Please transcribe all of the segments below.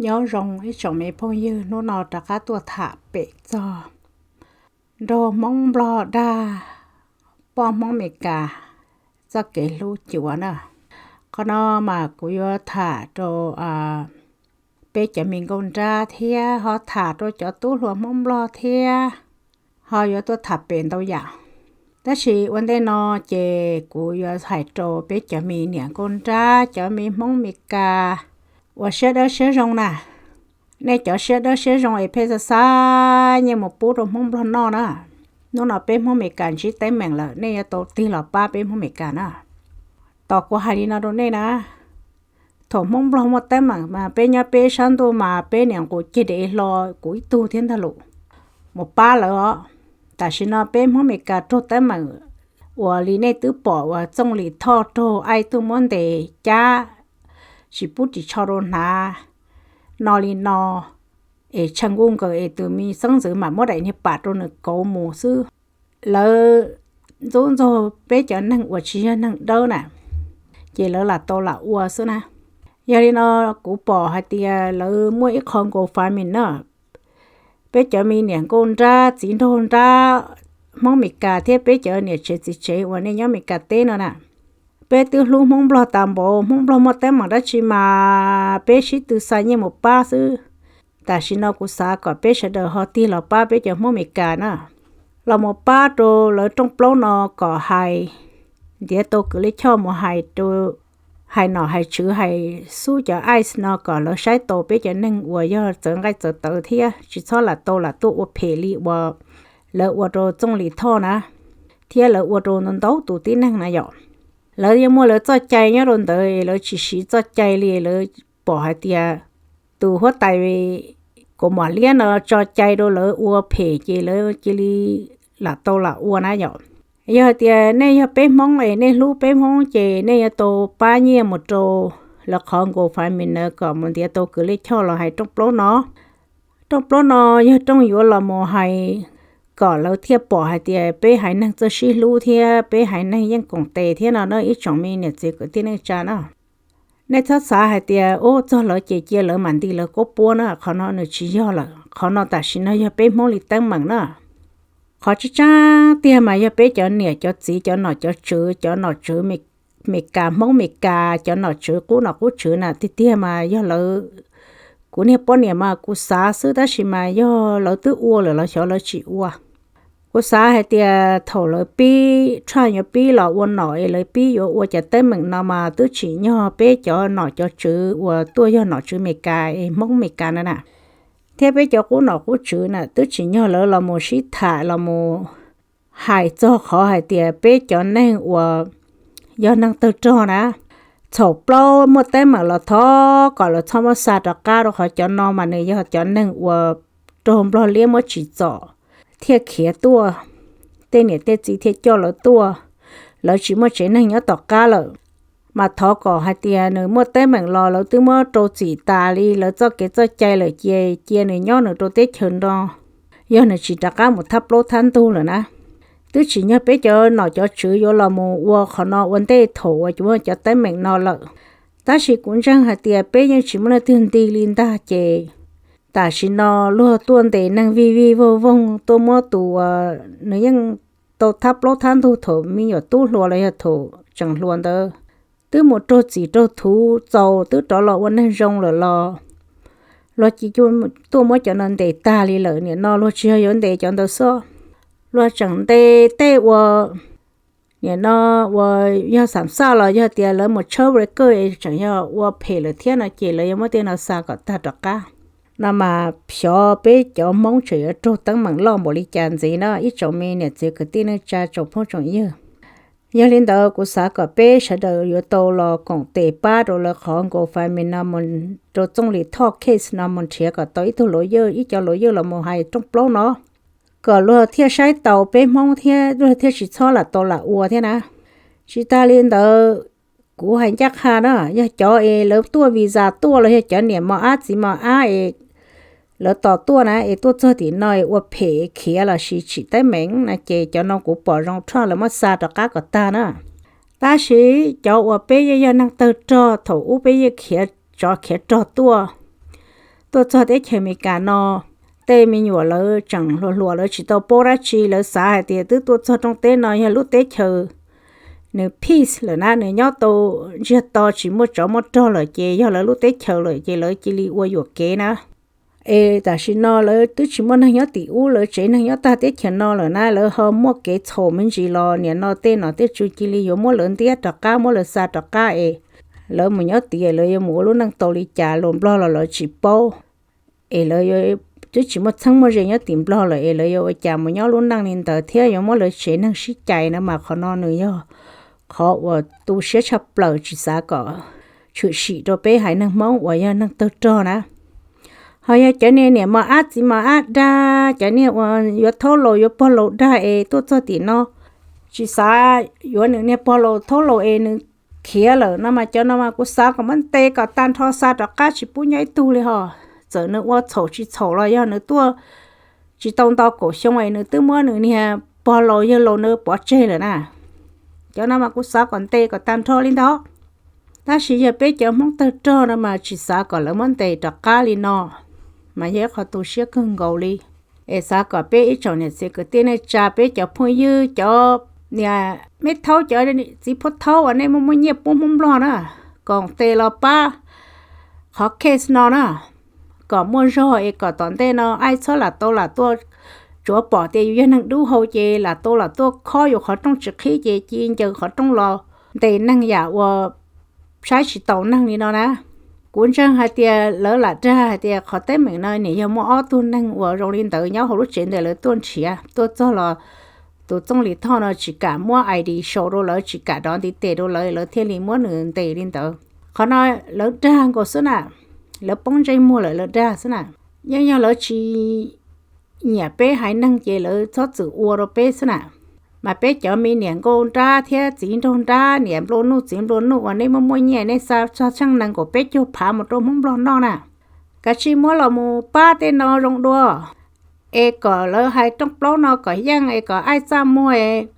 Nyob zoo ib tsoom me phooj ywg, hnub no rov qab tuaj tham pem txog nraug Hmoob Nplog dag poj Hmoob Meskas txoj kev hlub cuav na. Qhov no mas kuv yuav tham rau peb cov me nkauj nrab thiab ho tham rau cov tub hluas Hmoob Nplog thiab, ho yuav tuaj tham pem ntau yam. Tab sis ua ntej no ces kuv yuav hais rau peb cov me niam nkauj nrab, cov me Hmoob Meskas uas siab dawb siab zoo na. Nej cov siab dawb siab zoo es pheej xa xa nyiaj mus pub rau Hmoob Nplog noj na, hnub no peb Hmoob Meskas ntsib teeb meem lawm, nej yuav tau tig los pab peb Hmoob Meskas na. Tos kuv hais li no rau nej na, thaum Hmoob Nplog muaj teeb meem mas peb nyob peb sab ntuj mas peb niam nqus ceg dev hlo kuv ib tug thiab ntag lus mus pab lawv os. Tam sim no peb Hmoob Meskas raug teeb meem uas li nej twb pom uas Txooj Lis Thoj raug aib tuaj muab ntes cab, tsis pub ris tsho rau hnav, no li no, es tshaw nkuj nkaws es tus me xeeb ntxwv mam muab daim niag pam rau nws kauv mus xwb. Lawv ntxub ntxaug peb cov neeg uas tsis yog neeg dawb na, ces lawv lam tau lam ua xwb na. Yog li no kuv pom hais tias lawv muaj ib qho GoFundMe na, peb cov me niam nkauj nrab txiv nraug nrab Hmoob Meskas thiab peb cov niam tsev txiv tsev uas nej nyob Meskas teb no na, peb twb hlub Hmoob Nplog tas npaum, Hmoob Nplog muaj teeb meem dab tsi mas peb sib tw xa nyiaj mus pab xwb. Tam sim no kuv xav kom peb sawv daws ho tig los pab peb cov Hmoob Meskas na, los mus pab rau lawv rooj plaub no kom hais, ntiav tau kws lij choj mus hais, hais nom hais tswv hais xub cov ice no kom lawv saib tau peb cov neeg uas yog txawv nqaij txawv tawv thiab tsis txhob lam tau lam tuaj ua phem li uas lawv ua rau Txooj Lis Thoj na, thiab lawv ua rau ntau ntau tus tib neeg na yom. Lawv yeej muaj lawv txoj cai nyob rau ntawd, lawv tsis siv txoj cai li, lawv pom hais tias tus huab tais Kaus Mom Liab no tso cai rau lawv ua phem ces lawv cia li lam tau lam ua na yom. Yog hais tias nej yog peb Hmoob es nej hlub peb Hmoob ces nej yuav tau pab nyiaj mus rau lawv qhov GoFundMe na kom mus ntiav tau kws lij choj los hais rooj plaub no. Rooj plaub no yog rooj yuav los mus hais kom lawv thiaj pom hais tias peb haiv neeg txawj sib hlub thiab peb haiv neeg yeej koom tes thiab no na ib tsoom me niam txiv kwv tij neej tsa na. Nej txhob xav hais tias ub txog lawv ces cia lawv mam nti lawv kub puab na, qhov no nws tsis yog lawm. Qhov no tam sim no yog peb Hmoob li teeb meem na. Qhov tseeb tseeb tiag mas yog peb cov niam cov txiv cov nom cov tswv, cov nom tswv Meskas, Hmoob Meskas, cov nom tswv qub nom qub tswv na tiag tiag mas yog lawv, kuv niag poj niam mas kuv xav xwb tab sis mas yog lawv twb ua lawm los xyov lawv tsis ua. Kuv xav hais tias thaum lawv pib, Trump yuav pib los ua nom es lawv pib yuav ua cov teeb meem no mas twb tsim nyog peb cov nom cov tswv uas tuaj yog nom tswv Meskas es Hmoob Meskas na na, thiab peb cov qub nom qub tswv na twb tsim nyog lawv los mus sib tham los mus hais txog qhov hais tias peb cov neeg uas yog neeg tawg rog na, txhaum plaub muaj teeb meem los thov kom lawv txhob muab xa rov qab rau qhov cov no mas nws yog cov neeg uas raug Nplog liab muab tsim txom thiaj khiav tuaj, tej niam tej txiv thiaj coj lawv tuaj, lawv tsis muaj tsev neeg nyob tom qab lawm. Mas thov kom hais tias nws muaj teeb meem los lawv twb muab rau txim tas li lawv txoj kev txoj cai lawm ces cia nws nyob nws rau teb chaws no, yog nws tsis rov qab mus thab plaub thab ntug lawm na. Twb tsim nyog peb cov nom cov tswv yuav los mus ua qhov no ua ntej thaum uas muaj cov teeb meem no lawm. Tab sis kuv ntseeg hais tias peb yeej tsis muaj leej twg nti li ntag ces tam sim no luag tuaj ntes neeg vij vij voog voog tuaj muab tus uas nws yeej tau thab plaub thab ntug thaum me nyuam tub hluas los yog thaum tseem hluas ntawd, twb mus raug txim raug thuv txaus twb rov los ua neeg zoo lawm los luag cia tuaj muab cov no ntes tag li lawm. Nim no luag tsis yog yuav ntes cov ntawd xwb, luag tseem ntes tej uas nim no uas yog xam xaj los yog tias lawv mus tshawb breaker tseem yog ua phem lawm thiab no ces lawv yuav muab tej no xa kom tag rov qab. No mas xyov peb cov Hmoob tseem yuav raug teeb meem loj npaum li cas ntxiv na ib tsoom me niam txiv kwv tij neej tsa tsoom phooj tsoom ywg. Yog li ntawd kuv xav kom peb sawv daws yuav tau los koom tes pab rau lawv qhov GoFundMe no mus rau Txooj Lis Thoj case no mus nrhiav kom tau ib tug lawyer, ib co lawyer los mus hais rooj plaub no kom luag thiaj saib taus peb Hmoob thiab luag thiaj tsis txhob lam tau lam ua thiab na. Tsis tas li ntawd, kuv hais ncaj qha na, yog cov es lawv tuaj visa tuaj los yog cov niam mos ab txiv mos ab es lawv tos tuaj na es tuaj txog tim no es ua phem khiav los sis tsim teeb meem na ces cov no kuv pom zoo Trump lawv muab xa rov qab kom tag na. Tab sis cov uas peb yeej yog neeg tawg rog thaum ub peb yeej khiav tsov khiav rog tuaj, tuaj txog teb chaws Amelikas no, tej me nyuam lawv tseem hluas hluas lawv tsis tau paub dab tsi, lawv xav hais tias twb tuaj txog rooj teb no yog lub teb chaws nws peace lawm na, nws nyob tau ntsiag to tsis muaj tsov muaj rog lawm ces yog lawv lub teb chaws lawm ces lawv cia li ua yuam kev na. Es tam sim no lawv twb tsis muaj neeg nyob tim ub, lawv tsev neeg nyob tag teb chaws no lawm na, lawv ho muaj kev txhaum me ntsis los nim no tej nom tej tswv cia li yuav muab lawv ntiab rov qab, muab lawv xa rov qab es lawv mus nyob tid lawv yuav mus ua lub neej tau li cas los Nplog los lawv tsis paub. Es lawv twb tsis muaj txheeb muaj ze nyob tim Nplog lawm es lawv yuav ua cas mus nyob lub neej li ntawd thiab yuav muab lawv tsev neeg sib cais na, mas qhov no nws yog qhov uas tu siab tshaj plaws, tsis xav kom tshwm sim rau peb haiv neeg Hmoob uas yog neeg tawg rog na. Ho yog cov niag niam mos ab txiv mos ab dag, cov niag uas yuav thaub laus yuav pog laus dag es tuaj txog tim no tsis xav yuav nws niag pog laus thaub laus es nws khiav lawm no mas cov no mas kuv xav kom muab ntes kom tag nrho xa rov qab tsis pub nyob ib tug li ho. Txawm nws ua txhaum tsis txhaum los yog nws tuaj tsis tau nto kaum xyoo es nws twb muab nws niag pog laus yawg laus nws pov tseg lawm na. Cov no mas kuv xav kom ntes kom tag nrho li ntawd. Tab sis yog peb cov Hmoob tawg rog no mas tsis xav kom lawv muab ntes rov qab li no, mas yog ib qho tu siab kawg nkaus li. Es xav kom peb ib tsoom niam txiv kwv tij neej tsa, peb cov phooj ywg, cov niam me thaub, cov txiv phuab thaub uas nej muaj muaj nyiaj pub Hmoob Nplog na, kom tes los pab qhov case no na, kom muaj zog es kom tom ntej no aib txhob lam tau lam tuaj tsuav pom tias yus yog neeg dub hau ces lam tau lam tuaj khob yus qhov rooj tsis qhib ces cia ncaws qhov rooj los ntes neeg yam uas saib tsis taus neeg li no na. Kuv ntseeg hais tias lawv lam dag hais tias qhov teeb meem no nim yog muaj ob tug neeg uas zoo li ntawd nyob hauv lub tsev ntawd lawv tuaj nrhiav tuaj txog los tus Txooj Lis Thoj no tsis kam muab I D sau rau lawv, tsis kam dov ntiv tes rau lawv, lawv thiaj li muab nws ntes li ntawd. Qhov no lawv dag nkaus xwb na, lawv poob ntsej muag lawm lawv dag xwb na. Yeej yog lawv tsis nyiam peb haiv neeg ces lawv txhob txwm ua rau peb xwb na. Mas peb cov me niam nkauj nrab thiab txiv nraug nrab, niam nplua nuj txiv nplua nuj uas nej muaj muaj nyiaj nej xa txog tsheej nees nkaum peb caug phav mus rau Hmoob Nplog noj na, kav tsij muab los mus pab tej no zoo dua, es kom lawv hais rooj plaub no kom yeej es kom aib txaj muag es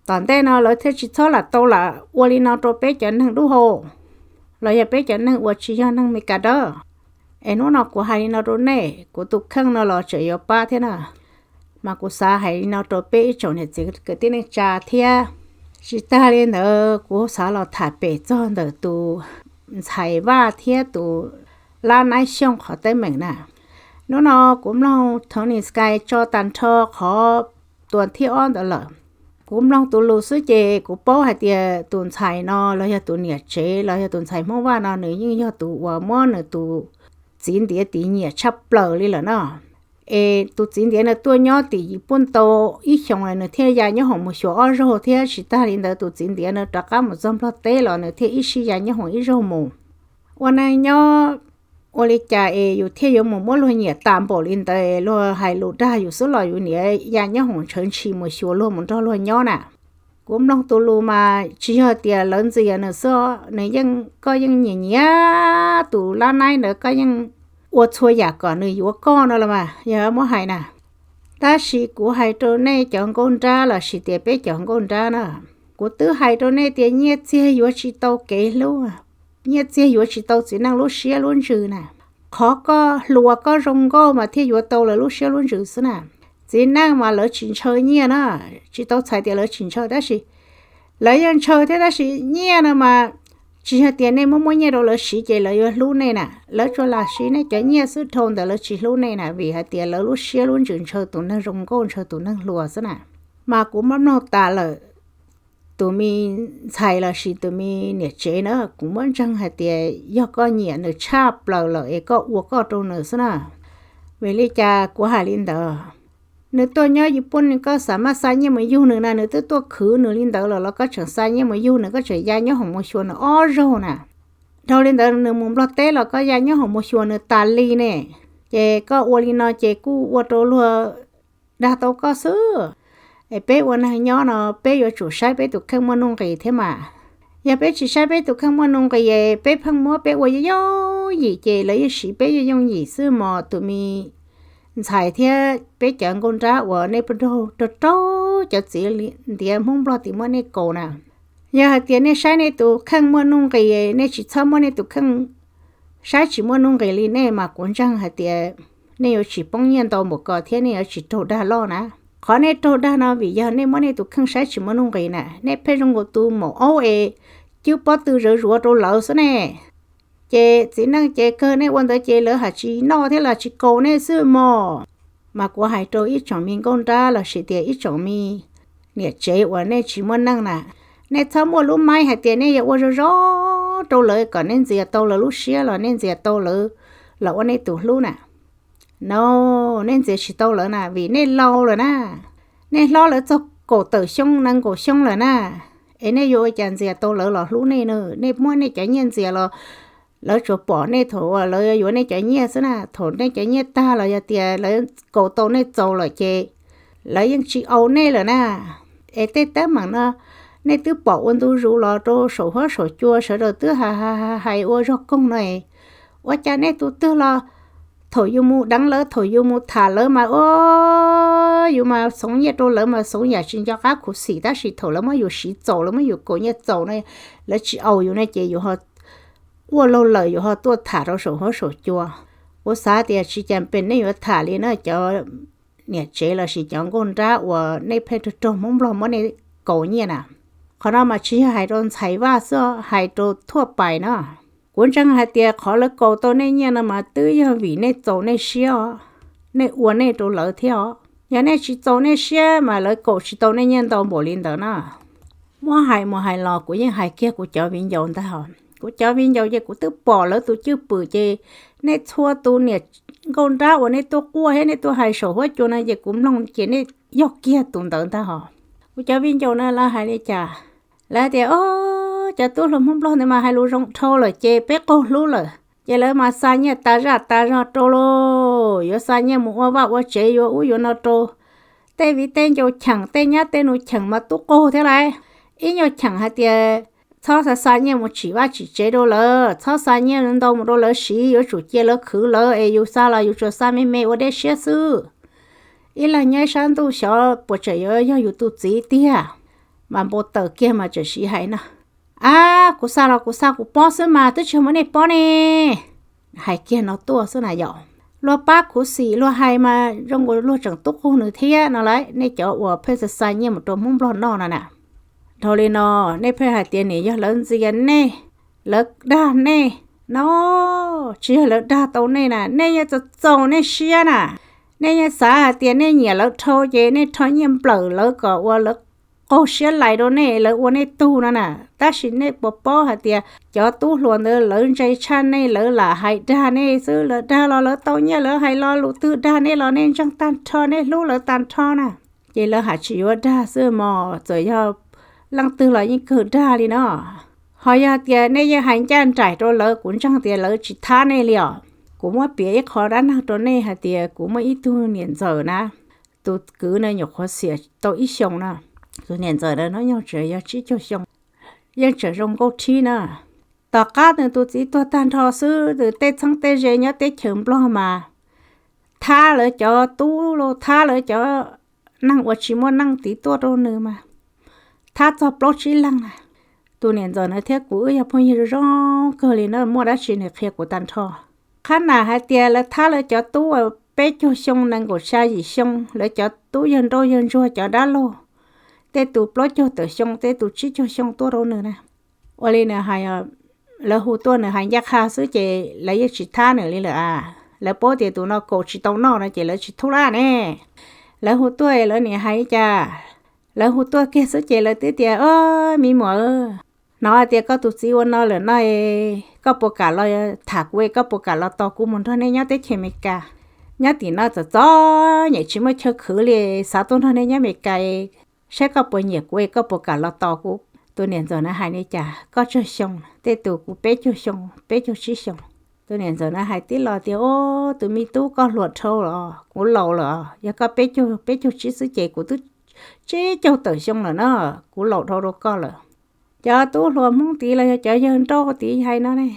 tom ntej no lawv thiaj tsis txhob lam tau lam ua li no rau peb cov neeg dub hau los yog peb cov neeg uas tsis yog neeg Meskas dawb. Es hnub no kuv hais li no rau nej, kuv tus kheej no los tseem yuav pab thiab na. Mas kuv xav hais li no rau peb ib tsoom niam txiv kwv tij neej tsa thiab. Tsis tag li ntawd kuv xav los tham pem txog ntawm tus ntxhais Vaj thiab tus Lab Naib Xyooj qhov teeb meem na. Hnub no kuv mloog Tony Sky tso tag nrho qhov tuas thib ob ntawd lawm. Kuv mloog tus lus xwb ces kuv paub hais tias tus ntxhais no los yog tus niam tsev los yog tus ntxhais Hmoob Vaj no nws yeej yog tus uas muab nws tus txiv ntiav tiv nyiam tshaj plaws li lawm no. Es tus txiv ntiav no tuaj nyob tim Yiv Pooj tau ib xyoos nws thiaj ya nyob hoom mus xyuas ob zaug thiab, tsis tag li ntawd tus txiv ntiav no rov qab mus txog Nplog teb los nws thiaj ib sij ya nyob hoom ib zaug mus. Ua neej nyob ua li cas es yus thiaj yuav mus muab luag nyiam tas npaum li ntawd, luag hais lus dag yus xwb los yus niam ya nyob hoom ntshaw ntshis mus xyuas luag mus nrog luag nyob na. Kuv mloog tus lus mas tsis yog tias lawv ntxias nws xwb, nws yeej, koj yeej nyiam nyiam tus Lab Naib ntawd, koj yeej ua txhua yam kom nws yuav koj no los mas yog muab hais na. Tab sis kuv hais rau nej cov nkauj nrab los sis tias peb cov nkauj nrab na, kuv twb hais rau nej tias nyiaj txiag yuav tsis tau kev hlub, nyiaj txiag yuav tsis tau txiv neej lub siab lub ntsws na. Qhov koj hluas koj zoo nkauj mas thiaj yuav tau lawv lub siab lub ntsws xwb na. Txiv neej mas lawv tsis ntshaw nyiaj na, tsis tau txhais tias lawv tsis ntshaw tab sis lawv yeej ntshaw thiab, tab sis nyiaj no mas tsis yog tias nej muab muab nyiaj rau lawv siv ces lawv yuav hlub nej na. Lawv tsuas lam siv nej cov nyiaj xwb, dhau ntawd lawv tsis hlub nej na, vim hais tias lawv lub siab lub ntsws ntshaw tus neeg zoo nkauj ntshaw tus neeg hluas xwb na. Mas kuv muab mloog tas lawm tus me ntxhais los sis tus me niam tsev na, kuv muab ntseeg hais tias yog koj nyiam nws tshaj plaws lawm es koj ua koj rau nws xwb na. Vim li cas kuv hais li ntawd? Nws tuaj nyob Yiv Pooj nws koj xav maj xa nyiaj mus yug nws na, nws twb tuaj khwv nws li ntawd lawm los koj tseem xa nyiaj mus yug nws, koj tseem ya nyob hoom mus xyuas nws ob zaug na. Dhau li ntawd nws mus Nplog teb los koj ya nyob hoom mus xyuas nws tas li ne. Ces koj ua li no ces kuj ua rau luag dag tau koj xwb. Es peb ua neeg nyob no peb yuav tsum saib peb tus kheej muaj nuj nqis thiab mas. Yog peb tsis saib peb tus kheej muaj nuj nqis, peb pheej muab peb ua yooj yooj yim ces lawv yeej siv peb yooj yooj yim xwb mog tus me ntxhais thiab peb cov nkauj nrab uas nej pab raug raug raug cov txiv ntiav Hmoob Nplog tim muab nej kaus na. Yog hais tias nej saib nej tus kheej muaj nuj nqis, nej tsis txhob muab nej tus kheej saib tsis muaj nuj nqis li nej mas kuv ntseeg hais tias nej yuav tsis poob nyiaj ntau npaum ko thiab nej yuav tsis raug dag loj na. Qhov nej raug dag no vim yog nej muab nej tus kheej saib tsis muaj nuj nqis na, nej pheej zoo nkaus tus maum aub es cwb pob tw zawv zuav rau lawv xwb ne. Ces txiv neej ces kawg nej ua ntawd ces lawv haj tsis noj thiab los tsis kaus nej xwb mog. Mas kuv hais rau ib tsoom me nkauj nrab los sis tias ib tsoom me niam tsev uas nej tsis muaj neej na, nej txhob muaj lub maib hais tias nej yuav ua zoo zoo rau lawv kom nej ntxias tau lawv lub siab los nej ntxias tau lawv los ua nej tus hlub na. No, nej ntxias tsis tau lawv na vim nej laus lawm na. Nej hlob lawv txog kaum tawm xyoo nees nkaum xyoo lawm na, es nej yuav ua cas ntxias tau lawv los hlub nej na? Nej muab nej cov nyiaj ntxias los lawv tsuas pom nej thaum uas lawv yuav nej cov nyiaj xwb na. Thaum nej cov nyiaj tag los yog tias lawv kaus tau nej txaus lawm ces lawv yeej tsis au nej lawm na. Es tej teeb meem no nej twb pom ua ntu zus los rau saum huab saum cua sawv daws twb hais hais ua zog koog no, ua cas nej tus twg los thaum yus mus deev lawv, thaum yus mus tham lawv mas ua yus mas xoov nyiaj rau lawv mas xoov yam tsis nco qab khuv xim, tab sis thaum lawv muab yus siv txaus, lawv muab yus kaus nyiaj txaus no, lawv tsis au yus ne ces yus ho ua laug lawm yus ho tuaj tham rau saum huab saum cua. Kuv xav tias tsis cas pes nej yuav tham li na cov niam tsev los sis cov nkauj nrab uas nej pheej raug raug Hmoob Nplog muab nej kaus nyiaj na. Qhov no mas tsis yog hais rau ntxhais Vaj xwb, hais rau thuaj pais na. Kuv ntseeg hais tias qhov lawv kaus tau nej nyiaj no mas twb yog vim nej txaus nej siab os, nej ua nej rau lawv thiab os. Yog nej tsis txaus nej siab mas lawv kaus tsis tau nej nyiaj ntau npaum li ntawd na. Muab hais mus hais los kuv yeej hais kiag kuv cov viv ncaus ntag hos. Kuv cov viv ncaus ces kuv twb pom lawv tus cwj pwm ces nej txhua tus niam nkauj nrab uas nej tuaj quaj thiab nej tuaj hais saum huab cua no ces kuv mloog ces nej yog kiag tus ntawd ntag hos. Kuv cov viv ncaus na lawv hais li cas? Lawv tias, o, cov tub hluas Hmoob Nplog ntawd mas hais lus zoo dhau lawm ces peb qaug hlub lawm. Ces lawv mas xa nyiaj tas zaj tas zog rau lauj, yuav xa nyiaj mus ua vaj ua tsev yuav ub yuav no rau tej viv tej ncaus cheem, tej nyab tej nus cheem mas tub qaug thiab lauj. Ib nyuag cheem hais tias txhob xa xa nyiaj mus tsim vaj tsim tsev rau lawv, txhob xa nyiaj ntau mus rau lawv siv, yuav tsum cia lawv khwv lawv es yus xa los yus tsuas xa me me ua dej siab xwb. Ib leeg nyob ib sab ntuj xyov puas tseem yuav yog yus tus txiv tiag. Mas npau taws kiag mas tseem siv hais no, a, kuv xa los kuv xa kuv pob xwb mas twb tsis muab nej pob ne. Hais kiag no tuaj xwb na yom. Luag pab khuv xim luag hais mas zoo nkaus luag tseem tub qaug nws thiab no lauj, nej cov uas pheej xa xa nyiaj mus rau Hmoob Nplog noj no na. Dhau li no, nej pheej hais tias nim yog lawv ntxias nej, lawv dag nej no, tsis yog lawv dag tau nej na, nej yeej txaus txaus nej siab na. Nej yeej xav hais tias nej nyiam lawv dhau ces nej rho nyiaj nplawm lawv kom ua lawv qaug siab lais rau nej, lawv ua nej tug no na. Tab sis nej puas paub hais tias cov tub hluas ntawd lawv ntse tshaj nej, lawv lam hais dag nej xwb, lawv dag los lawv tau nyiaj, lawv hais lo lus twg dag nej los nej ntseeg tag nrho, nej hlub lawv tag nrho na. Ces lawv haj tsis yuav dag xwb mog, txawm yog leej twg los yeej kawg dag li no. Ho yog tias nej yeej hais ncaj nraim rau lawv, kuv ntseeg tias lawv tsis thab nej li os. Kuv muab piav ib qho dab neeg rau nej hais tias kuv muaj ib tug niam ntxawm na, tus kwv no nyuam qhuav xiam tau ib xyoos na. Tus niam ntxawm na hnub nyoog tseem yog tsib caug xyoo, yeej tseem zoo nkauj thib na. Tom qab nws tus txiv tuag tag nrho xwb, nws tej txheeb tej ze nyob teb chaws Nplog mas thab lawv cov tub los thab lawv cov neeg uas tsis muaj neej tiv tuaj rau nws mas thab txog plaub tsib leeg na. Tus niam ntxawm na thiab kuv wb yog phooj ywg zoo zoo kawg li na, muaj dab tsi nws qhia kuv tag nrho. Qhab nas hais tias lawv thab lawv cov tub uas peb caug xyoo, nees nkaum xya yim xyoo, lawv cov tub yawg nrauj yawg ntsuag cov dab laug, tej tus plaub caug tawm xyoo, tej tus tsib caug xyoo tuaj rau nws na. Ua li nws hais, lawv hu tuaj nws hais ncaj qha xwb ces lawv yeej tsis thab nws li lawm a. Lawv paub tias tus no kaus tsis tau noj no ces lawv tsis thub lawm ne. Lawv hu tuaj lawv niam hais li cas, lawv hu tuaj kiag xwb ces lawv twb tias, me muam, hnov tias koj tus txiv ua no lawm no, koj puas kam los tham kuv, koj puas kam los tos kuv mus nrog nej nyob teb chaws Amelikas? Nyob tim no txom txom nyem tsis muaj chaw khwv li, xav tuaj nrog nej nyob Amelikas, saib koj puas nyiam kuv, koj puas kam los tos kuv? Tus niam ntxawm na hais li cas, koj tsawg xyoo? Tej tus kuv peb caug xyoo, peb caug tsib xyoo. Tus niam ntxawm na hais tib lo tias, o, tus me tub, koj hluas dhau los, kuv laus lawm. Yog koj peb caug, peb caug tsib xwb ces kuv twb tsib caug tawm xyoo lawm na, kuv laus dhau rau koj lawm. Cov tub hluas Hmoob tid los yog cov yawg nrauj tid hais no ne,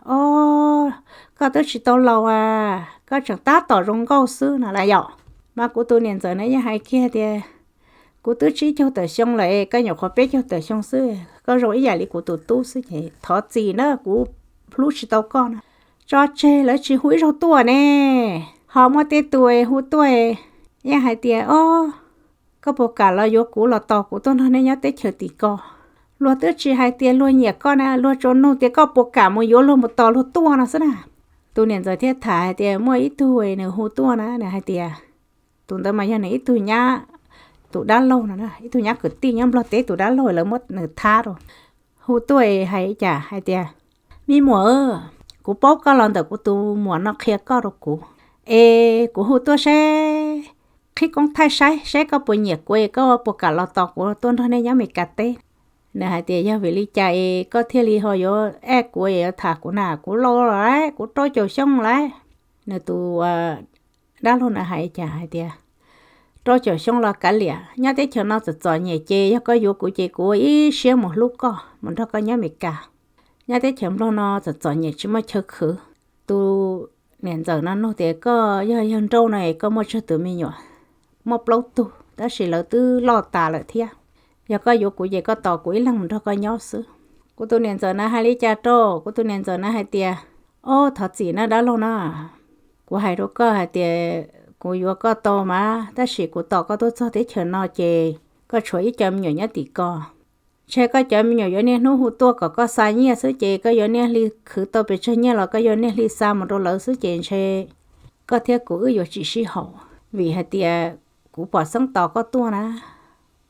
o, koj twb tsis tau laus as, koj tseem tab tom zoo nkauj xwb no las yom. Mas kuv tus niam ntxawm na yeej hais kiag tias, kuv twb tsib caug tawm xyoo lawm, koj nyuam qhuav peb caug tawm xyoo xwb, koj zoo ib yam li kuv tus tub xwb ces thov txim na, kuv hlub tsis tau koj no. tso tseg, lawv tsis hu ib zaug tuaj ne. Ho muaj tej tus hu tuaj, yeej hais tias, o, koj puas kam los yuav kuv los tos kuv tuaj nrog nej nyob teb chaws tim ko. Luag twb tsis hais tias luag nyiam koj na, luag tsuas nug tias koj puas kam mus yuav luag mus tos luag tuaj no xwb na. Tus niam ntxawm thiaj tham hais tias muaj ib tug nws hu tuaj na, nws hais tias, tus ntawd mas yog nws ib tug nyab, tus dab laug no, ib tug nyab kwv tij nyob Nplog teb, tus dab laug lawv muab nws thab rau. Hu tuaj hais cas hais tias, me muam, kuv paub koj los ntawm kuv tus muam no qhia koj rau kuv, es kuv hu tuaj saib, qhib koob thaij saib saib koj puas nyiam kuv, koj puas kam los tos kuv tuaj nrog nej nyob Amelikas teb. Nws hais tias yog vim li cas es koj thiaj li ho yuav aim kuv es yuav tham kuv na, kuv laus lawm, kuv rau caum xyoo lawm. Nws tus dab laug na hais cas hais tias, rau caum xyoo los kav liam, nyob teb chaws no txom txom nyem ces yog koj yuav kuv ces kuv ua ib siab mus hlub koj, mus nrog koj nyob Amelikas. Nyob teb chaws Nplog no txom txom nyem tsis muaj chaw khwv. Tus niam ntxawm no nug tias koj yog yawg nrauj no es koj muaj tsawg tus me nyuam? Muaj plaub tug tab sis lawv twb loj tas lawm thiab. Yog koj yuav kuv ces koj tos kuv ib leeg mus nrog koj nyob xwb. Kuv tus niam ntxawm na hais li cas rau, kuv tus niam ntxawm na hais tias, o, thov txim na dab laug na, kuv hais rau koj hais tias kuv yuav koj tau mas tab sis kuv tos koj tuaj txog teb chaws no ces koj tshuav ib co me nyuam nyob tim ko. Ntshe koj cov me nyuam yuav niaj hnub hu tuaj kom koj xa nyiaj xwb ces koj yuav niaj hli khwv tau pes tsawg nyiaj los koj yuav niaj hli xa mus rau lawv xwb ces ntshe koj thiab kuv wb yuav tsis sib haum. Vim hais tias kuv pom xeeb tos koj tuaj na,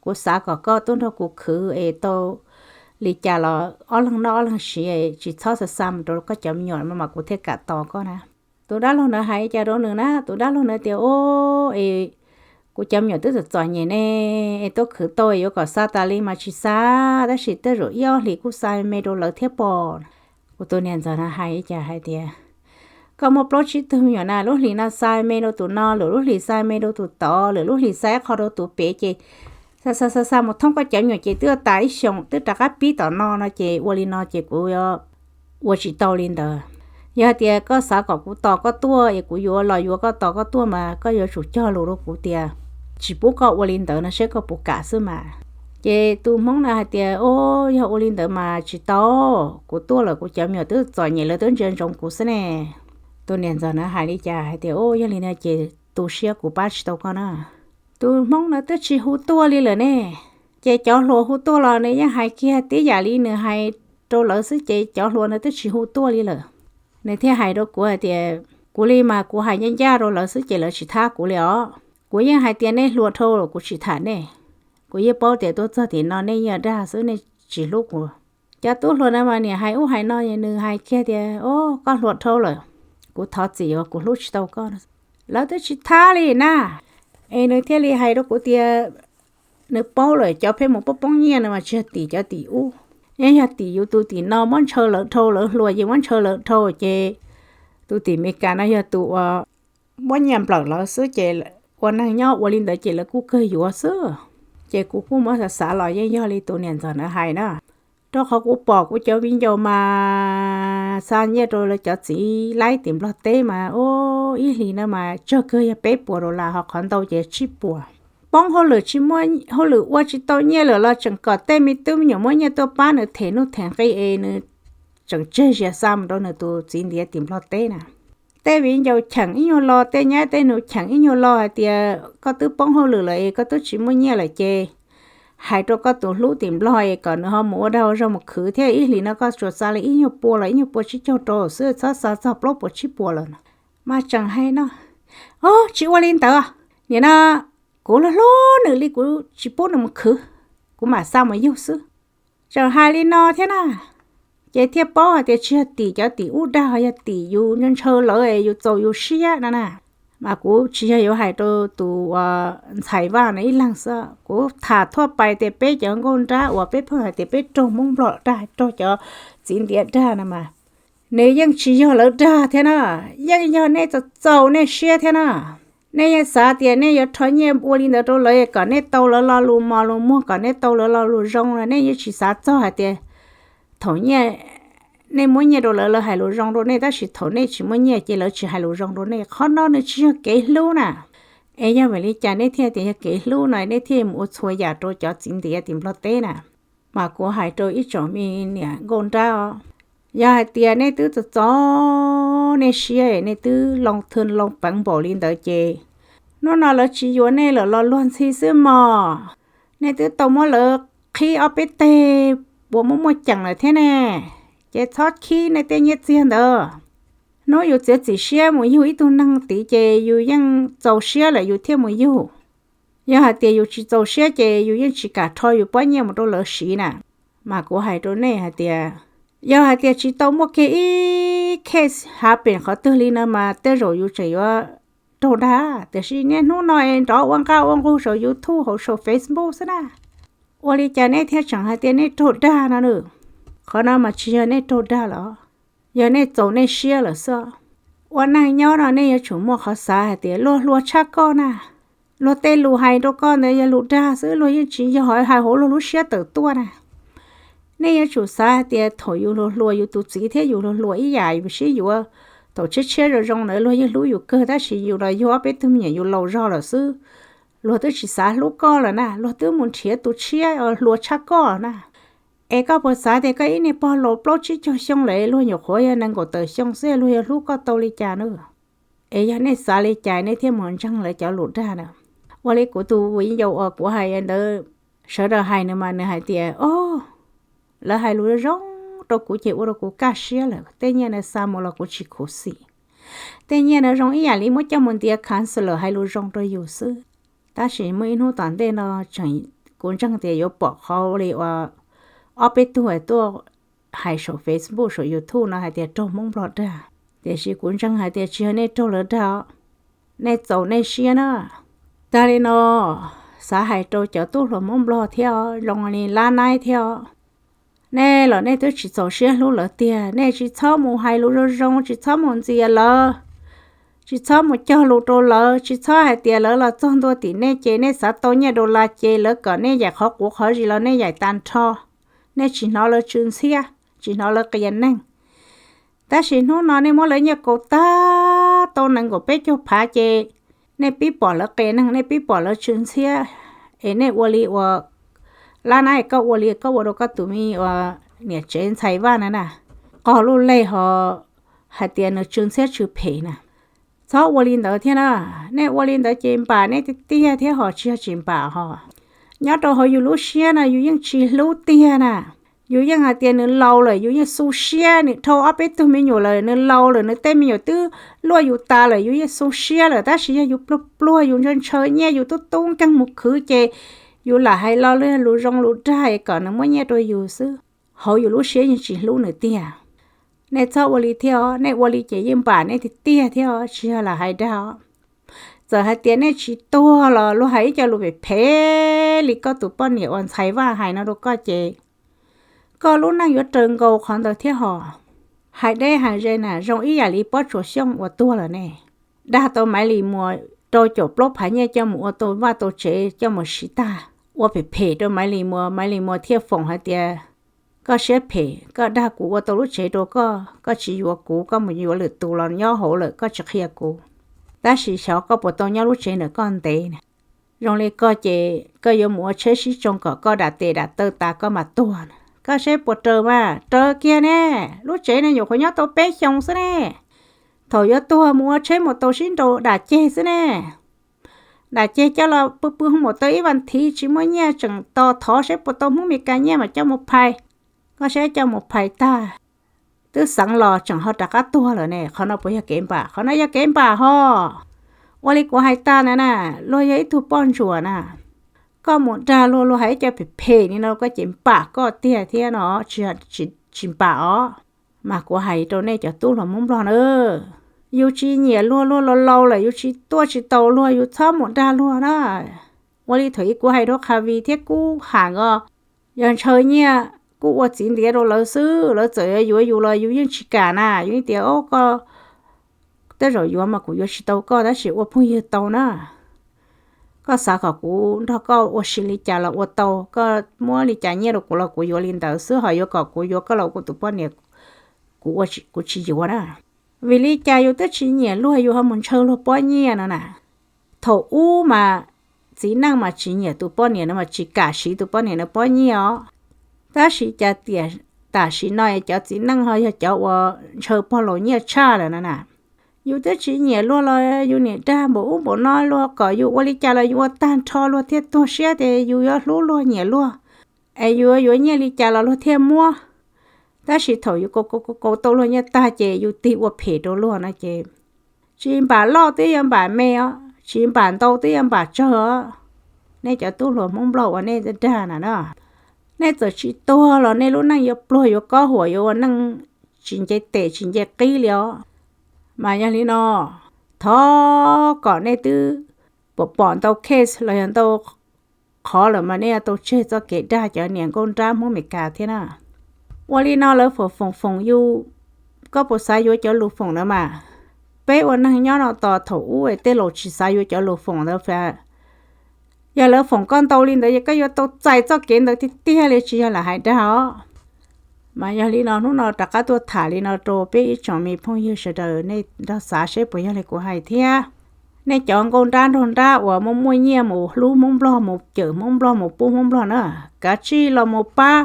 kuv xav kom koj tuaj nrog kuv khwv es tau li cas los ob leeg noj ob leeg siv, tsis txhob xa xa mus rau koj cov me nyuam mas kuv thiaj kam tos koj na. Tus dab laug ntawd hais cas rau nws na, tus dab laug ntawd tias, o, es kuv cov me nyuam twb txom txom nyem ne, es tuaj khwv tau yuav kom xa tas li mas tsis xa, tab sis tej zaum ib ob hlis kuj xa me rau lawv thiab pom. Kuv tus niam ntxawm na hais cas hais tias, koj muaj plaub tsib tug me nyuam na, lub hlis no xa me rau tus no, lwm lub hlis xa me rau tus tod, lwm lub hlis xa ib qho rau tus pem ces xa xa xa xa mus thoob koj cov me nyuam ces twb tas ib xyoos twb rov qab pib tom no no ces ua li no ces kuv yuav ua tsis tau li ntawd. Yog hais tias koj xav kom kuv tos koj tuaj es kuv yuav los yuav koj tos koj tuaj mas koj yuav tsum cog lus rau kuv tias tsis pub koj ua li ntawd no seb koj puas kam xwb mas. Ces tus hmoob na hais tias, o, yog ua li ntawd mas tsis tau, kuv tuaj lawm kuv cov me nyuam twb txom nyem lawv twb ntsia ntsoov kuv xwb ne. Tus niam ntxawm na hais li cas hais tias, o, yog li no ces tu siab kuv pab tsis tau koj na. Tus hmoob na twb tsis hu tuaj li lawm ne, ces cov hluas hu tuaj los nws yeej hais kiag tib yam li nws hais rau lawv xwb ces cov hluas na twb tsis hu tuaj li lawm. Nws thiaj hais rau kuv hais tias, kuv li mas kuv hais ncaj ncaj rau lawv xwb ces lawv tsis thab kuv li os. Kuv yeej hais tias nej hluas dhau lawm kuv tsis tham nej. Kuv yeej paub tias tuaj txog tim no nej yeej dag xwb, nej tsis hlub kuv. Cov tub hluas na mas niam hais ub hais no, nws hais kiag tias, o, koj hluas dhau lawm, kuv thov txim os, kuv hlub tsis tau koj. Lawv twb tsis thab li na. Es nws thiaj li hais rau kuv tias nws paub lawm cov pheej mus poob poob nyiaj no mas tsis yog tim cov tim ub, yeej yog tim yus tus tim no muab ntshaw lawv dhau, lawv hluas ces muab ntshaw lawv dhau ces tus tim Meskas no yog tus uas muab nyiaj nplawm lawv xwb ces ua neeg nyob ua li ntawd ces lawv kuj kawg yuav xwb. Ces kuv kuj muab xav xav los yeej yog li tus niam ntxawm ntawd hais na. Rau qhov kuv pom kuv cov viv ncaus mas xa nyiaj rau lawv cov txiv laib tim Nplog teb mas, o, ib hlis no mas tsawg kawg yog peb puas dollar, ho qhov ntau ces tsib puas. Poob hauj lwm tsis muaj hauj lwm ua tsis tau nyiaj lawm los tseem kom tej me tub me nyuam muab nyiaj tuaj pab nws them nuj them nqi es nws tseem tseg zias xa mus rau nws tus txiv ntiav tim Nplog teb na. Tej viv ncaus cheem ib nyuag lo, tej nyab tej nus cheem ib nyuag lo hais tias koj twb poob hauj lwm lawm es koj twb tsis muaj nyiaj lawm ces hais rau koj tus hlub tim Nplog es kom nws ho mus ua dag ua zog mus khwv thiab, ib hlis no koj tsuas xa li ib nyuag pua los ib nyuag pua tsib caug rau xwb, txhob xa txog plaub puas tsib puas lawm no. Mas tseem hais no, o, tsis ua li ntawd, nim no kuv hlub hlub nws li kuv tsis pub nws mus khwv, kuv mam xa mus yug xwb. Tseem hais li no thiab na, ces thiaj paub hais tias tsis yog tim cov tim ub dag, yog tim yus ntshaw lawv es yus txaus yus siab no na. Mas kuv tsis yog yuav hais rau tus ntxhais Vaj no ib leeg xwb, kuv tham thuaj pais tias peb cov nkauj nrab uas peb pheej hais tias peb raug Hmoob Nplog dag, raug cov txiv ntiav dag no mas, nws yeej tsis yog lawv dag thiab na, yeej yog nej txaus txaus nej siab thiab na. Nej yeej xav tias nej yuav rho nyiaj ua li ntawd rau lawv kom nej tau lawv lo lus mos lus muag, kom nej tau lawv lo lus zoo no, nej yeej tsis xav txog hais tias thaum nyiaj, nej muab nyiaj rau lawv, lawv hais lus zoo rau nej, tab sis thaum nej tsis muaj nyiaj ces lawv tsis hais lus zoo rau nej. Qhov no nws tsis yog kev hlub na. Es yog vim li cas nej thiaj tias yog kev hlub no, nej thiaj mus ua txhua yam rau cov txiv ntiav tim Nplog teb na? Mas kuv hais rau ib tsoom me niam nkauj nrab os, Yog hais tias nej twb txom txom nej siab, nej twb loo thw loo peev npaum li ntawd ces hnub no lawv tsis yuav nej lawm los luag ntxhi xwb mog. Nej twb tau muab lawv qhib ob peb teg uas muaj muaj ceem lawm thiab ne, ces txhob khib nej tej nyiaj txiag ntawd. Hnub yus txiav txim siab mus yug ib tug neeg tid ces yus yeej txaus siab lawm yus thiaj mus yug. Yog hais tias yus tsis txaus siab ces yus yeej tsis kam rho yus pob nyiaj mus rau lawv siv na. Mas kuv hais rau nej hais tias, yog hais tias tsis tau muaj kiag ib case happen qhov twg li no mas tej zaum yus tseem yuav raug dag, tiam sis niaj hnub no es nrov ua nqaj ua nqug saum YouTube hauv saum Facebook xwb na. Ua li cas nej thiaj tseem hais tias nej raug dag no na? Qhov no mas tsis yog nej raug dag los, yog nej txaus nej siab lawm xwb. Ua neeg nyob no nej yuav tsum muaj qhov xav hais tias luag hluas tshaj koj na, luag tej lus hais rau koj ntawd yog lus dag xwb, luag yeej tsis yog hais hauv luag lub siab tawm tuaj na. Nej yuav tsum xav hais tias thaum yus hluas hluas yus tus txiv thiab yus hluas hluas ib yam, yus sib yuav thaum tshiab tshiab zoo zoo ntawd luag yeej hlub yus kawg, tab sis yus los yug ob peb tug me nyuam yus laus zog lawm xwb, luag twb tsis xav hlub koj lawm na, luag twb mus nrhiav tus tshiab hluas tshaj koj na. Es koj puas xav tias koj ib niag pog laus plaub tsib caug xyoo lawm, luag nyuam qhuav yog nees nkaum tawm xyoo xwb luag yuav hlub koj tau li cas na? Es yog nej xav li cas nej thiaj mus ntseeg lawv cov lus dag na? Ua li kuv tus viv ncaus uas kuv hais ntawd, sawv daws hais nws mas nws hais tias, o, lawv hais lus zoo rau kuv ces ua rau kuv kaj siab lawm, tej nyiaj ntawd xa mus los kuv tsis khuv xim. Tej nyiaj ntawd zoo ib yam li muab coj mus ntiav counselor hais lus zoo rau yus xwb. Tab sis muaj ib hnub tom ntej no tseem, kuv ntseeg tias yuav pom qhov li uas ob peb tug tuaj hais saum Facebook saum YouTube no hais tias raug Hmoob Nplog dag, tiam sis kuv ntseeg hais tias tsis yog nej raug lawv dag, nej txaus nej siab na. Tag li no, xav hais rau cov tub hluas Hmoob Nplog thiab os, zoo li Lab Naib thiab os, nej los nej twb tsis txaus siab hlub lawv tiag, nej tsis txhob mus hais lus zoo zoo, tsis txhob mus ntxias lawv, tsis txhob mus cog lus rau lawv, tsis txhob hais tias lawv los txog ntua tim nej ces nej xav tau nyiaj dollar ces lawv kom nej yaim qhov quav qhov zis los nej yaim tag nrho. Nej tsis hnov lawv tsw ntxhiab, tsis hnov lawv qias neeg. Tab sis hnub no nej muab lawv nyiaj kaus tag tau nees nkaum peb caug phav ces nej pib pom lawv qias neeg, nej pib pom lawv tsw ntxhiab. Es nej ua li uas Lab Naib, koj ua li koj ua rau koj tus me uas niam tsev Ntxhais Vaj na na, qog lub lej ho hais tias nws tsw ntxhiab tsw phem na. Txhob ua li ntawd thiab na. Nej ua li ntawd ces npam nej tiag tiag thiab ho tsis yog tsis npam ho. Nyob rau hauv yus lub siab no yus yeej tsis hlub tiag na. Yus yeej hais tias nws laus lawm yus yeej xu siab, nws dhau ob peb tug me nyuam lawm nws laus lawm nws tej me nyuam twb luaj yus tas lawm yus yeej xu siab lawm, tab sis yog yus pluag pluag yus ntshaw ntshaw nyiaj yus tub tub nkeeg mus khwv ces yus lam hais lo lus zoo lus dag es kom nws muab nyiaj rau yus xwb, hauv yus lub siab yeej tsis hlub nws tiag. Nej txhob ua li thiab os, nej ua li ces yeej npam nej tiag tiag thiab os, tsis yog lam hais dag os. Txawm hais tias nej tsis tuag los luag hais ib co lus phem phem li koj tus poj niam uas Ntxhais Vaj hais no rau koj ces koj lub neej yuav raws nkaus qhov ntawd thiab hos. Hais deb hais ze na zoo ib yam li Pob Tsuas Xyooj uas tuag lawm ne. Dag tau Maiv Lis Muas rau caum plaub phav nyiaj coj mus ua tau vaj tau tsev coj mus siv tag, ua phem phem rau Maiv Lis Muas, Maiv Lis Muas thiaj foom hais tias koj siab phem, koj dag kuv ua tau lub tsev rau koj, koj tsis yuav kuv, koj mus yuav lwm tus los nyob hauv lawm koj tsis qhia kuv. Tab sis xyov koj puas tau nyob lub tsev ntawm koj ntev na. Zoo li koj ces koj yuav mus ua tsheb sib tsoo kom koj dam tes dam taw tas koj mam tuag. Koj saib puas raws mas, raws kiag ne. Lub tsev no nyuam qhuav nyob tau peb xyoos xwb ne. Thaum yuav tuag mus ua tsheb mus tau sib nraus dam ceg xwb ne. Dam ceg coj los pw pw hoo mus tau ib vas thiv tsis muaj nyiaj tseem tos thov saib puas tau Hmoob Mes Kas nyiaj mam coj mus phais. Koj saib coj mus phais tag, twb xeev los tseem ho rov qab tuag lawm ne. Qhov no puas yog kev npam? Qhov no yog kev npam ho. Ua li kuv hais tag na na, luag yog ib tug poj ntsuam na, koj mus dag luag, luag hais ib co phem phem li no koj ces npam koj tiag thiab no, tsis npam os. Mas kuv hais rau nej cov tub hluas Hmoob Nplog na, yus tsis nyiam luag, luag laus laus lawm yus tsis tuaj tsis taus luag yus txhob mus dag luag na. Ua li thaum ub kuv hais rau Qhavis thiab Kub Ham os, yog ntshaw nyiaj kuj ua txiv ntiav rau lawv xwb, lawv txawm yuav yuav yus los yus yeej tsis kam na, yus yeej tias o koj tej zaum yuav mas kuv yuav tsis tau koj tab sis ua phooj ywg tau na. Koj xav kom kuv nrog koj ua si li cas los ua tau, koj muab li cas nyiaj rau kuv los kuv yuav li ntawd xwb, ho yuav kom kuv yuav koj los ua kuv tus poj niam, kuv ua, kuv tsis yuav na. Vim li cas yus twb tsis nyiam luag yus ho mus ntshaw luag pob nyiaj no na? Thaum ub mas txiv neej mas tsis nyiam tus poj niam no mas tsis kam siv tus poj niam no pob nyiaj os. Tab sis cas tiam Tam sim no cov txiv neej ho yog cov uas ntshaw pog laus nyiaj tshaj lawm no na. Yus twb tsis nyiam luag los yus niam dag npaum ub npaum no luag kom yus ua li cas los yus ua tag nrho luag thiaj tuag siab tias yus yuav hlub luag nyiam luag, es yus yuav nyiaj li cas los luag thiaj muab. Tab sis thaum yus kaus kaus kaus tau luag nyiaj tag ces yus tig ua phem rau luag no ces tsis npam loj twb yuav npam me os, tsis npam ntau twb yuav npam tsawg os. Nej cov tub hluas Hmoob Nplog uas nej dag na na, nej txawm tsis tuag los nej lub neej yuav pluag yuav kob huam yuav ua neej tsis nce tes tsis nce qib li os. Mas yog li no, thov kom nej twb pom pom ntau case los yog ntau qhov lawm mas nej yuav tau tseg txoj kev dag cov niam nkauj nrab Hmoob Meskas thiab na. Ua li no lawv foom foom foom yus, koj puas xav yuav cov lus foom na mas? Peb ua neeg nyob no tos thaum ub es tej laus tsis xav yuav cov lus foom ntawd. Yog lawv foom koj ntau li ntawd ces koj yuav tau txais txoj kev ntawd tiag tiag li, tsis yog lam hais dag os. Mas yog li no hnub no rov qab tuaj tham li no rau peb ib tsoom me phooj ywg sawv daws nej nrog xav seb puas yog li kuv hais thiab. Nej cov nkauj nrab nraug nrab uas muaj muaj nyiaj mus hlub Hmoob Nplog, mus cawm Hmoob Nplog, mus pub Hmoob Nplog na, kav tsij los mus pab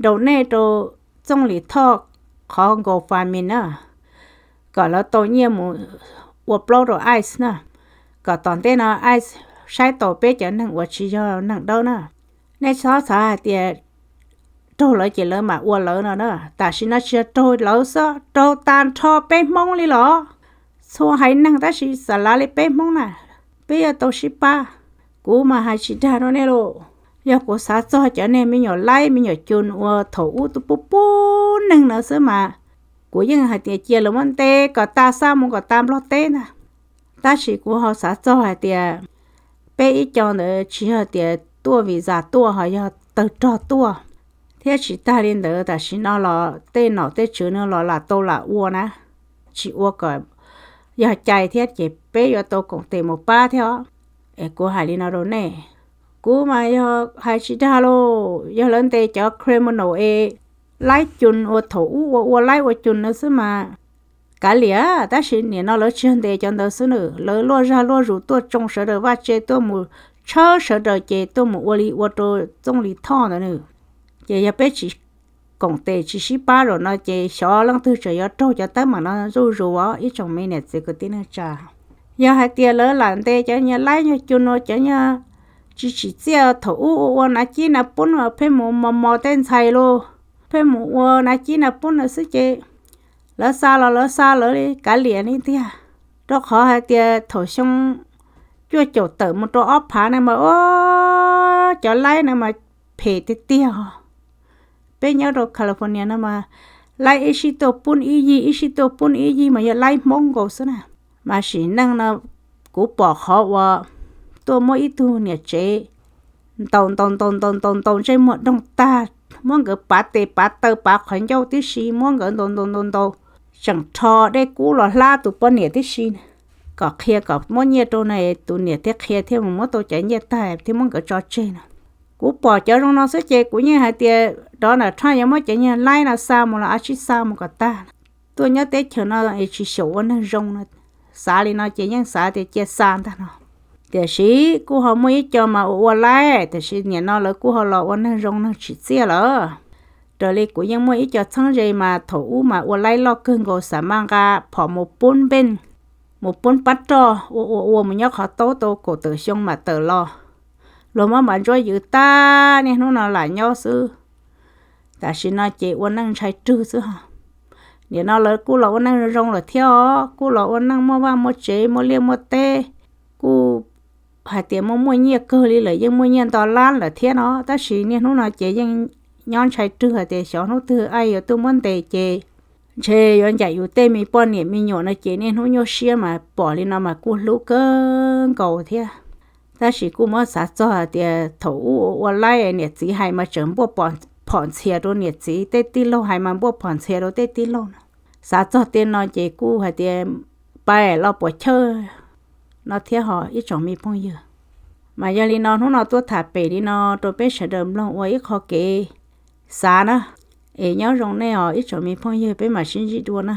donate rau Txooj Lis Thoj qhov GoFundMe na, kom lawv tau nyiaj mus ua plaub rau ICE na, kom tom ntej no ICE saib taus peb cov neeg uas tsis yog neeg dawb na. Nej txhob xav hais tias raug lawv ces lawv mam ua lawv no na. Tam sim no tsis yog raug lawv xwb, raug tag nrho peb Hmoob li los. Txhua haiv neeg tab sis xam lav li peb Hmoob na, peb yuav tau sib pab. Kuv mas hais tsis dag rau nej lauj, yog kuv xav txog cov niag me nyuam laib me nyuam cun ua thaum ub pub pub neeg no xwb mas kuv yeej hais tias cia lawv muab ntes kom tas, xa mus kom tas Nplog teb ntag. Tab sis kuv ho xav txog hais tias peb ib co ntawd tsis yog tias tuaj vim zas tuaj, ho yog tawg rog tuaj. Thiab tsis tag li ntawd tam sim no los tej nom tej tswv no los lam tau lam ua na, tsis ua kom yog cai thiab ces peb yuav tau koom tes mus pab thiab os. Es kuv hais li no rau nej, kuv mas yog hais tsis dag lauj, yog lawv ntes cov criminal es laib cun ua thaum ub ua ua laib ua cun no xwb mas kav liam, tab sis nim no lawv tsis yog ntes cov ntawd xwb nws, lawv luaj zaj luaj zus tuaj tsoo sawv daws vaj tse tuaj mus tshawb sawv daws ces tuaj mus ua li ua rau Txooj Lis Thoj ntawd nws. Ces yog peb tsis koom tes tsis sib pab zaum no ces xyov leej twg tseem yuav raug cov teeb meem no zuj zus os ib tsoom me niam txiv kwv tij neej tsa. Yog hais tias lawv lam ntes cov nyuag laib nyuag cun ua cov nyuag tsis tsim txiaj thaum ub ua ua nav cib nav pub no pheej mus mos mos tej ntxhais los pheej mus ua nav cib nav pub no xwb ces lawv xa los lawv xa lawv li kav liam li tiag. Rau qhov hais tias thaum xyoo cuaj caum tawm mus rau ob phav na mas ua cov laib na mas phem tiag tiag. Peb nyob rau California no mas laib ib sij tuaj pub ib yig ib sij tuaj pub ib yig mas yog laib Hmoob nkaus xwb na. Mas sim neej no kuv pom qhov uas tuaj muab ib tug niam tsev ntaus ntaus ntaus ntaus ntaus ntaus ntsej muag doog tag, muab nkawd pav tes pav taw pav qhov ncauj tib si, muab nkawd ntaus ntaus ntaus ntaus tseem rho dej kub los hlab tus poj niam tib si, kom qhia kom muab nyiaj rau na, tus niam thiaj qhia thiaj mus muab tau cov nyiaj tag thiaj muab nkawd tso tseg no. Kuv pom cov zoo no xwb ces kuv yeej hais tias Donald Trump yuav muab cov nyuag laib no xa mus los a tsij xa mus kom tag. Tuaj nyob teb chaws no es tsis xyaum ua neeg zoo no, xav li no ces yeej xav tias cia xa ntag no. Tiam sis kuj ho muaj ib co mas ua ua laib tiam sis nim no lawv kuj ho los ua neeg zoo neeg tsim txiaj lawm. Raws li kuv yeej muaj ib co txheeb ze mas thaum ub mas ua laib loj kawg nkaus, xam maj nqa phom mus pub npeej, mus pub pab roj, ua ua ua mus nyob qhov taub tau kaum tawm xyoo mam tawm los. Luag muab npav ntsuab ywv tag, niaj hnub no lam nyob xwb. Tam sim no ces ua neej ntshai rwg xwb ho. Nim no lawv kuj los ua neej zoo lawm thiab os, kuj los ua neej muaj vaj muaj tsev muaj liaj muaj teb, kuj hais tias muaj muaj nyiaj kawg li lawm, yeej muaj nyiaj nto lab lawm thiab no, tab sis niaj hnub no ces yeej nyob ntshai rwg hais tias xyov hnub twg ICE yuav tuaj muab ntes ces ntshe yuav ncaim yus tej me poj niam me nyuam no ces niaj hnub nyuaj siab mas pom li no mas kuj hlub kawg nkaus thiab. Tab sis kuj muab xav txog hais tias thaum ub ua ua laib niam txiv hais mas tseem npuaj phom ntxhias rau niam txiv, tej tij laug hais mas npuaj phom ntxhias rau tej tij laug no. Xav txog tej no ces kuj hais tias pab los puas chawj no thiab ho ib tsoom me phooj ywg. Mas yog li no hnub no tuaj tham pem li no rau peb sawv daws mloog ua ib qho kev xav na. Es nyob zoo nej os ib tsoom me phooj ywg, peb mam sib ntsib dua na.